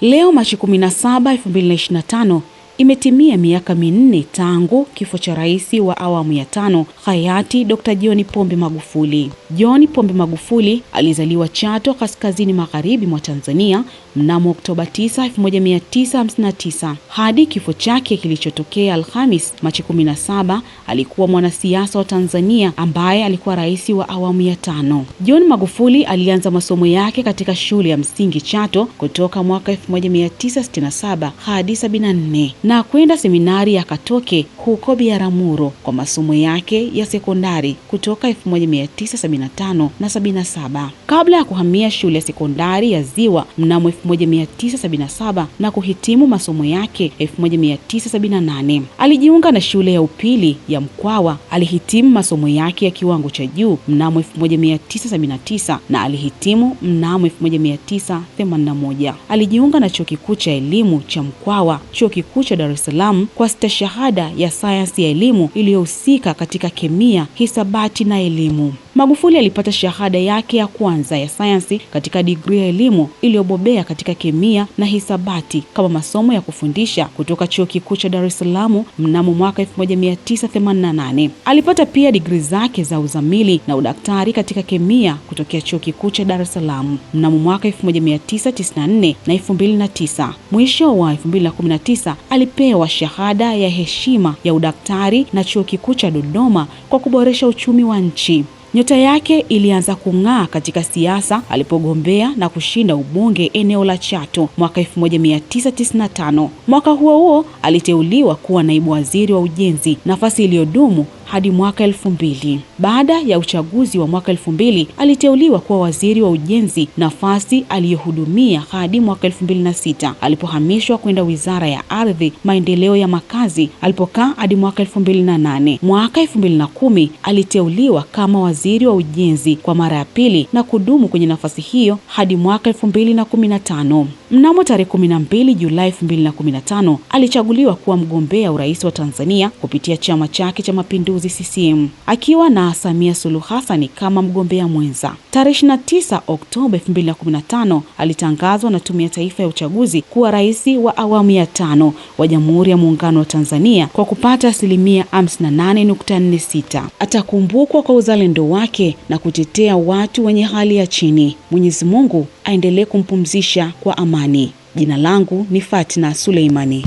Leo Machi 17, 2025 imetimia miaka 4 tangu kifo cha rais wa awamu ya 5 hayati Dr. John Pombe Magufuli. John Pombe Magufuli alizaliwa Chato, kaskazini magharibi mwa Tanzania mnamo Oktoba 9, 1959. Hadi kifo chake kilichotokea Alhamis Machi 17, alikuwa mwanasiasa wa Tanzania ambaye alikuwa rais wa awamu ya 5. John Magufuli alianza masomo yake katika shule ya msingi Chato kutoka mwaka 1967 hadi 74 na kwenda seminari ya Katoke huko Biaramuro kwa masomo yake ya sekondari kutoka 1975 na 77, kabla ya kuhamia shule ya sekondari ya Ziwa mnamo 1977 na kuhitimu masomo yake 1978. Alijiunga na shule ya upili ya Mkwawa. Alihitimu masomo yake ya kiwango cha juu mnamo 1979 na alihitimu mnamo 1981. Alijiunga na chuo kikuu cha elimu cha Mkwawa, chuo kikuu cha Dar es Salaam kwa stashahada ya sayansi ya elimu iliyohusika katika kemia, hisabati na elimu. Magufuli alipata shahada yake ya kwanza ya sayansi katika digrii ya elimu iliyobobea katika kemia na hisabati kama masomo ya kufundisha kutoka chuo kikuu cha Dar es Salaam mnamo mwaka 1988. Alipata pia digrii zake za uzamili na udaktari katika kemia kutokea chuo kikuu cha Dar es Salaam mnamo mwaka 1994 na 2009. Mwisho wa 2019 alipewa shahada ya heshima ya udaktari na chuo kikuu cha Dodoma kwa kuboresha uchumi wa nchi. Nyota yake ilianza kung'aa katika siasa alipogombea na kushinda ubunge eneo la Chato mwaka 1995. Mwaka huo huo aliteuliwa kuwa naibu waziri wa ujenzi, nafasi iliyodumu hadi mwaka 2000. Baada ya uchaguzi wa mwaka 2000 aliteuliwa kuwa waziri wa ujenzi, nafasi aliyohudumia hadi mwaka 2006 alipohamishwa kwenda Wizara ya Ardhi, Maendeleo ya Makazi alipokaa hadi mwaka 2008. Mwaka 2010 aliteuliwa kama waziri wa ujenzi kwa mara ya pili na kudumu kwenye nafasi hiyo hadi mwaka 2015. Mnamo tarehe 12 Julai 2015 alichaguliwa kuwa mgombea urais wa Tanzania kupitia chama chake cha Mapinduzi CCM, akiwa na Samia Suluhu Hassan kama mgombea mwenza. Tarehe 29 Oktoba 2015 alitangazwa na Tume ya Taifa ya Uchaguzi kuwa rais wa awamu ya 5 wa Jamhuri ya Muungano wa Tanzania kwa kupata 58.46%. Atakumbukwa kwa uzalendo wake na kutetea watu wenye hali ya chini. Mwenyezi Mungu aendelee kumpumzisha kwa amani. Jina langu ni Fatna Suleimani.